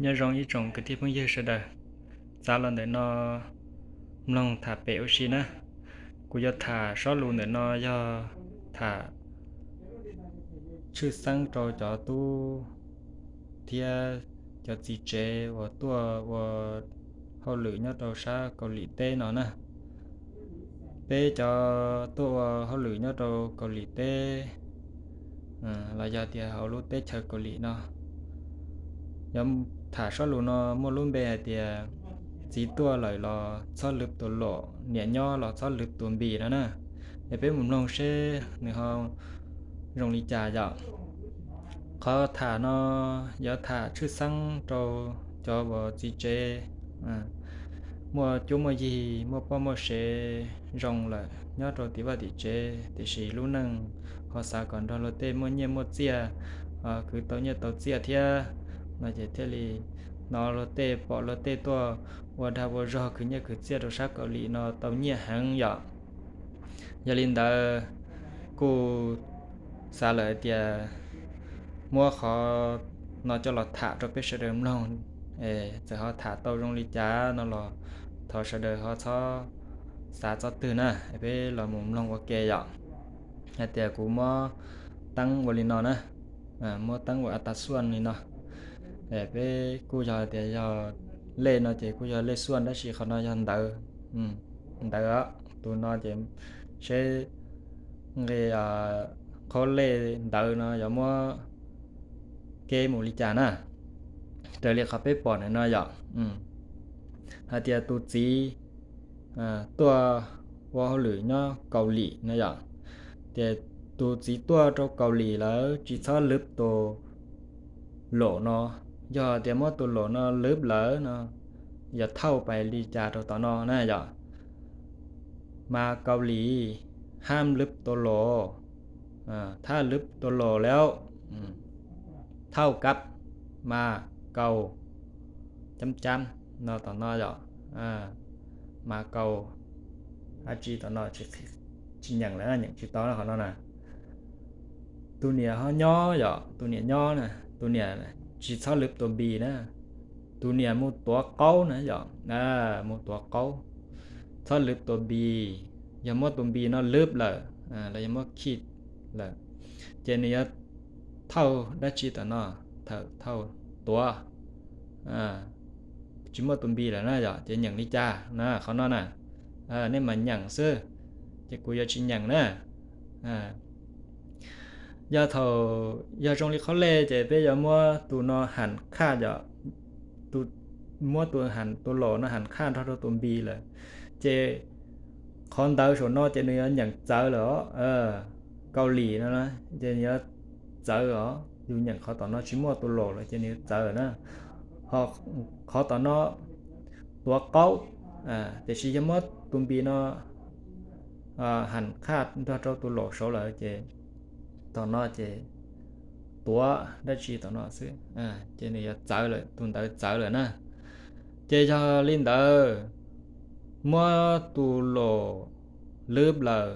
Nyob zoo ib tsoom kwv tij phooj ywg sawv daws, txav los ntawm no mloog tham pem ua si na. Kuv yuav tham sob lus ntawm no yog tham tshwj xeeb rau cov tub thiab cov txiv tsev uas tuaj ua hauj lwm nyob rau sab Kaus Lim teb no na. Peb cov tuaj ua hauj lwm nyob rau Kaus Lim teb los yog tias hauv lub teb chaws Kaus Lim no, yuav tham sob lus no muaj lub npe hais tias txiv tuaj lawm los txhob lwv tus laum, niam nyob los txhob lwv tus npis no na. Es peb mus mloog seb nws ho zoo li cas yom. Qhov tham no yuav tham tshwj xeeb rau cov uas txiv tsev muaj cuab muaj yig, muaj poj muaj sev zoo lawm nyob rau tim vaj tim tsev, tiam sis lub neej ho xav kom nrog luag tej muaj nyiaj muaj txiaj, kwv tau nyiaj tau txiaj thiab no ces thiaj li hnov luag tej, pom luag tej tuaj ua dag ua zog khwv nyiaj khwv txiaj rau sab Kaus Lim no tau nyiaj heev yom. Yog li ntawd kuj xav lawm hais tias muab qhov no coj los tham rau peb sawv daws mloog, txawm ho tham tau zoo li cas no los thov sawv daws ho txhob xav txhob twg na, peb los mus mloog ua ke yom. Hais tias kuv muab teeb ua li no na, muab teeb ua a ta xuaj li no. Peb kuj yog tias yog lej no ces kuj yog lej xuaj, tab sis qhov no yog ntawv, ntawv os. Tus no ces seb nqi qhov lej ntawv no yuav muab keb mus li cas na. Raws li qhov peb pom ntawm no yom, hais tias tus txiv tuaj ua hauj lwm nyob Kaus Lim no yom, ces tus txiv tuaj rau Kaus Lim lawm tsis txhob lwv tus laum no. Yog tias muab tus laum no lwv lawm no, yog thauj pais li cas rau tom no na yom. Mas Kaus Lim ham lwv tus laum, thauj lwv tus laum lawm, thauj kab mas kaus cab cab no tom no yom. Mas kaus dab tsi tom no tsis nyeem lawm, nyeem tsis tau qhov no na. Tus niam ho nyob yom, tus niam nyob na, tus niam tsis txhob lwv tus npis na, tus niam mus tuav qaub na yom, mus tuav qaub, txhob lwv tus npis. Yog muab tus npis no lwv lawm los yog muab khij lawm, ces nws yuav thauj dab tsi tom no, thauj, thauj tuav, tsis muaj tus npis lawm na yom, ces nyeem li cas na qhov no na. Nej mas nyeem xwb, ces kuv yuav tsis nyeem na. Yog thaum yog zoo li qhov lej ces peb yuav muab tus no ham khaj yom, muab tus ham, tus laum no ham khaj nrog rau tus npis lawm, ces qhov ntawv saum no ces nws yuav nyeem txawv lawm os. Kaus Lim no ces nws yuav txawv os, yus nyeem qhov tom no tsis muaj tus laum lawm ces nws yuav txawv na. Ho qhov tom no tuav qaub, tiam sis yog muab tus npis no ham khaj nrog rau tus laum saud lawm ces tom no ces tuav dab tsi tom no xwb, ces nws yuav txawv lawm, tus ntawv txawv lawm na. Ces yog li ntawd, muab tus laum lwv lawm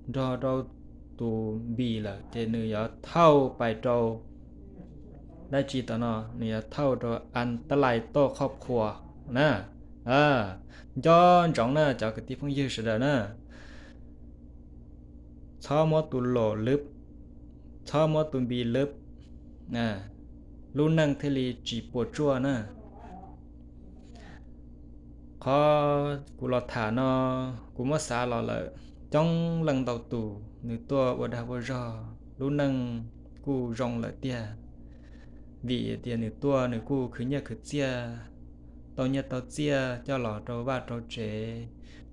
nrog rau tus npis lawm ces nws yuav thauj pais rau dab tsi tom no, nws yuav thauj rau an tab lais toj qhoj qhua na. Nco ntsoov na cov kwv tij phooj ywg sawv daws na, txhob muab tus laum lwv, txhob muab tus npis lwv, lub neej thiaj li tsis puas tsuaj na. Qhov kuv los tham no, kuv muab xav los lawm, coob leej ntau tus nws tuaj ua dag ua zog, lub neej kuj zoo lawm tiag, vim tias nws tuaj nws kuj khwv nyiaj khwv txiaj, tau nyiaj tau txiaj coj los rau vaj rau tsev,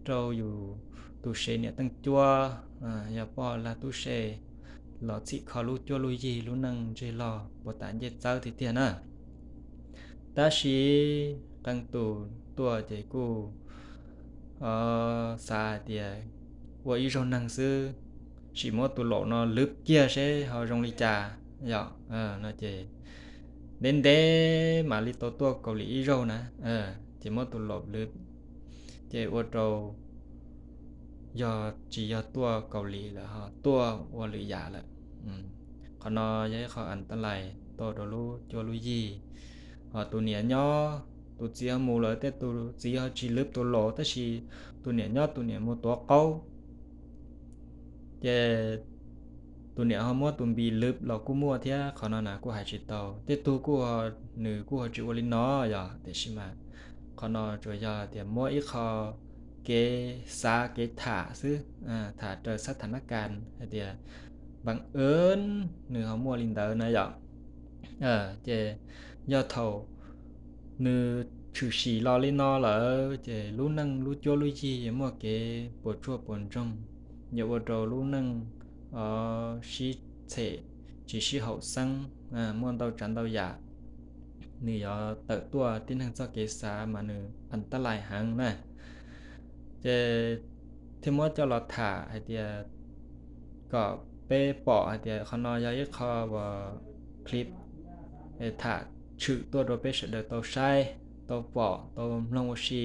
rau yus tus sev niam teej cuab, yog poj lag tub se los txhim kho lub cuab lub yig, lub neej ntseg log puas tas ncej txawb tiag tiag na. Tab sis qee tus tuaj ces kuj xav hais tias ua ib zaug neeg xwb, sim muab tus laum no lwv kiag seb ho zoo li cas yom. No ces ntev ntev mam li tau tuaj Kaus Lim ib zaug na, ces muab tus laum lwv, ces ua rau yog tsis yog tuaj Kaus Lim lawm ho tuaj ua lwm yam lawm. Qhov no yog ib qho an tab lais tuaj rau lub cuab lub yig, Ho tus niam nyob, tus txiv ho mus lawm tej, tus txiv ho tsis lwb tus los, tab sis tus niam nyob tus niam mus tuav qaub. Ces tus niam ho muab tus npis lwb los kuj muaj thiab, qhov no na kuj hais tsis tau. Tej tug kuj, nws kuj ho tsis ua li no yog, tiam sis mas qhov no tsuas yog tias muab ib qho kev xav kev tham xwb, tham raws xab thas nab kas hais tias npam wb nws ho muaj li ntawd na yom. Ces yog thaum nws tshwm sim los li no lawm ces lub neej lub cuab lub yig muaj kev puas tsuaj puas ntsoog, yuav ua rau lub neej sib txhem, tsis sib haum xeeb, muaj ntau tsav ntau yam, nws yuav tawm tuaj tib neeg txoj kev xav mas nws an tab lais heev na. Ces thiaj muab coj los tham hais tias kom peb pom hais tias qhov no yog ib qho uas clip tham tshwm tuaj rau peb sawv daws tau saib, tau pom, tau mloog ua si,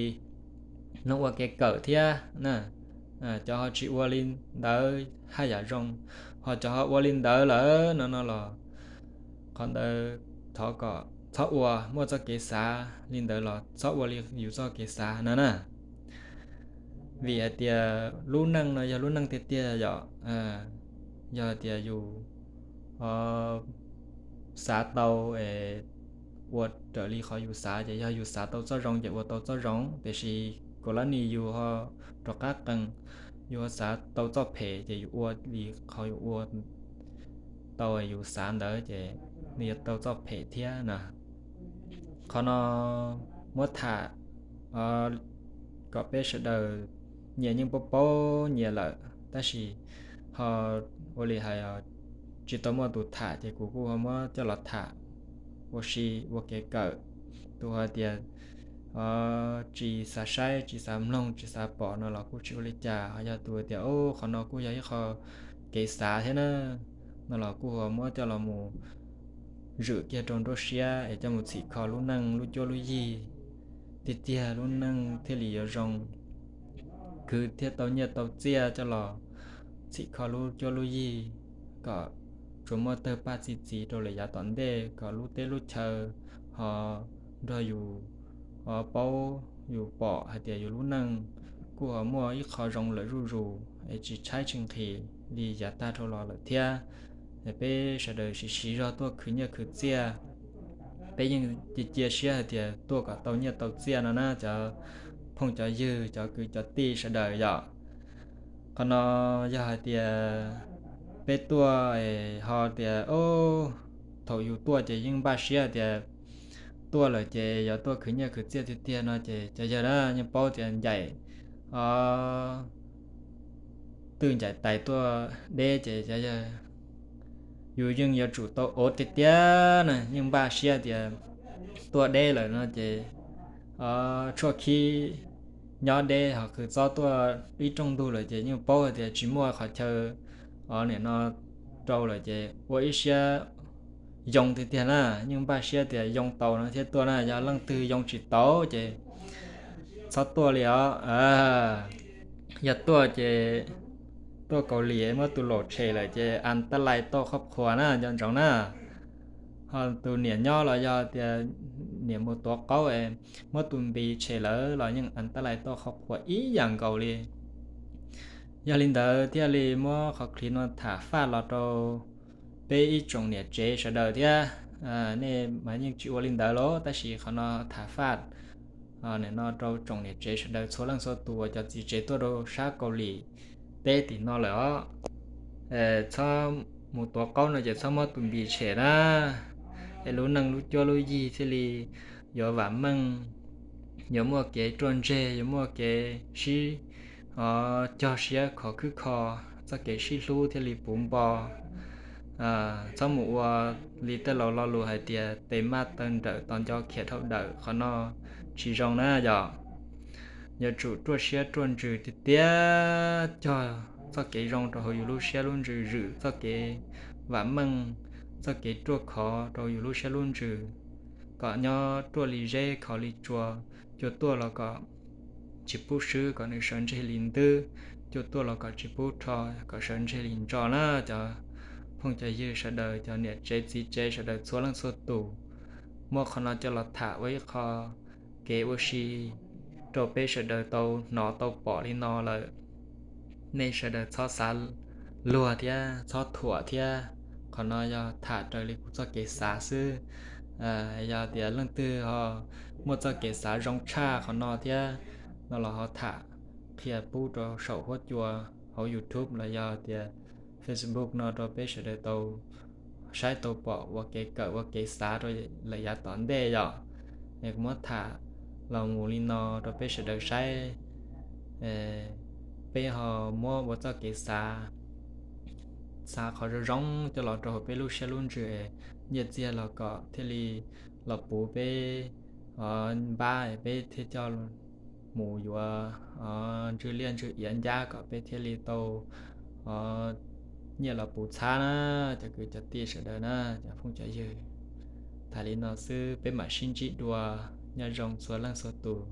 mloog ua kev kawm thiab na. Cov ho tsis ua li ntawd haj yam zoo, ho cov ho ua li ntawd lawm no no los qhov ntawd thov kom txhob ua, muaj txoj kev xav li ntawd los txhob ua li yus txoj kev xav no na. Vim hais tias lub neej no yog lub neej tiag tiag yom. Yog tias yus xav tau es ua raws li qhov yus xav ces yog yus xav tau txoj zoo ces ua tau txoj zoo, tiam sis kaum lab nis yus ho rov qab qees, yus ho xav tau txoj phem ces yus ua li qhov yus ua tau yus xav ntawd ces nws yuav tau txoj phem thiab na. Qhov no muab tham kom peb sawv daws nyias yeej paub paub nyias lawm, tab sis ho ua li hais tsis tau muaj tus tham ces kuv kuj ho muab coj los tham ua si ua kev kawm. Tus hais tias tsis xav saib, tsis xav mloog, tsis xav pom no los kuj tsis ua li cas, ho yog tus tias qhov no kuj yog ib qho kev xav thiab na, no los kuj ho muab coj los mus zwm kiag rau nruab siab es coj mus txhim kho lub neej lub cuab lub yig tiag tiag, lub neej thiaj li yuav zoo khwv thiaj tau nyiaj tau txiaj coj los txhim kho lub cuab lub yig kom tsuas muaj tawg paj txi txiv rau lawm yav tom ntej, kom lub teb lub chaw ho nrog yus ho paub yus pom hais tias yus lub neej kuj ho muaj ib qho zoo lawm zuj zus es tsis tshaib tsis nqhis li yav tag dhau los lawm thiab. Peb sawv daws siv siv zog tuaj khwv nyiaj khwv txiaj, peb yeej cia cia siab hais tias tuaj kom tau nyiaj tau txiaj no na cov phooj cov ywg, cov kwv cov tij sawv daws yom. Qhov no yog hais tias peb tuaj ho tias thaum yus tuaj ces yeej npaj siab tias tuaj lawm ces yuav tuaj khwv nyiaj khwv txiaj tiag tiag no ces cov yawg na yeej paub tias ncaim twj ncaim tais tuaj deb ces cov yawg yus yeej yuav tsum tau ua tiag tiag na, yeej npaj siab tias tuaj deb lawm no ces tshuaj khib nyob deb ho qhwv txob tuaj ib rooj ntug lawm ces yeej paub hais tias tsis muaj qhov chaw nim no rau lawm ces ua ib siab yoo tiag tiag na, yeej npaj siab tias yoo tau no thiaj tuaj na, yog leej twg yoo tsis tau ces txhob tuaj li os. Yog tuaj ces tuaj Kaus Lim muab tus laus tshem lawm ces an tab lais tau qhov qhuas na nco ntsoov na. Ho tus niam nyob los yog tias niam mus tuav qaub es muab tus npis tshem lawm los yeej an tab lais tau qhov qhuas ib yam nkaus li. Yog li ntawd thiaj li muab qhov clip no tham faj los rau peb ib tsoom niam tsev sawv daws thiab. Nej mas yeej tsis ua li ntawd los tab sis qhov no tham faj nim no rau tsoom niam tsev sawv daws txhua leej txhua tus uas cov txiv tsev tuaj rau sab Kaus Lim teb tim no lawm os. Txhob mus tuav qaub no ces txhob muab tus npis tshem na, es lub neej lub cuab lub yig thiaj li yuav vam meej, yuav muaj kev ruaj ntseg, yuav muaj kev sib cog siab khov khwb kho, txoj kev sib hlub thiaj li puv npo. Txhob mus ua li tej laus lo lus hais tias tes maj taw nrawm tos nco khiav dhau dawm, qhov no tsis zoo na yom. Yuav tsum ruaj siab ruaj ntsws tiag tiag, cog txoj kev zoo rau hauv yus lub siab lub ntsws, zwm txoj kev vam meej, txoj kev ruaj khov rau yus lub siab lub ntsws, kom nyob ruaj li zeb khov li tsua. Cua tuaj los kom tsis pub swb, kom nws sawv ntseg li ntwb. Cua tuaj los kom tsis pub rho, kom sawv ntseg li ntso na cov phooj cov ywg sawv daws, cov niam tsev txiv tsev sawv daws txhua leej txhua tus. muab qhov no coj los tham ua ib qho kev ua si rau peb sawv daws tau hnov tau pom li no lawm. Nej sawv daws txhob xav luag thiab txhob thuam thiab. Qhov no yog tham raws li kuv txoj kev xav xwb. Yog tias leej twg ho muaj txoj kev xav zoo tshaj qhov no thiab no los ho tham qhia pub rau saum huab cua hauv YouTube los yog tias Facebook no rau peb sawv daws tau saib tau pom ua kev kawm ua kev xav rau lawm yav tom ntej yom. Es kuv muab tham los mus li no rau peb sawv daws saib. Peb ho muab ua txoj kev xav, xav qhov zoo zoo coj los rau hauv peb lub siab lub ntsws, nyiaj txiag los kom thiaj li los puv peb npab, peb thiaj coj mus yuav ntswj liaj ntswj iav ncab kom peb thiaj li tau nyiaj los puv txhab na. Cov kwv cov tij sawv daws na, cov phooj cov ywg, tham li no xwb, peb mam sib ntsib dua. Nyob zoo txhua leej txhua tus.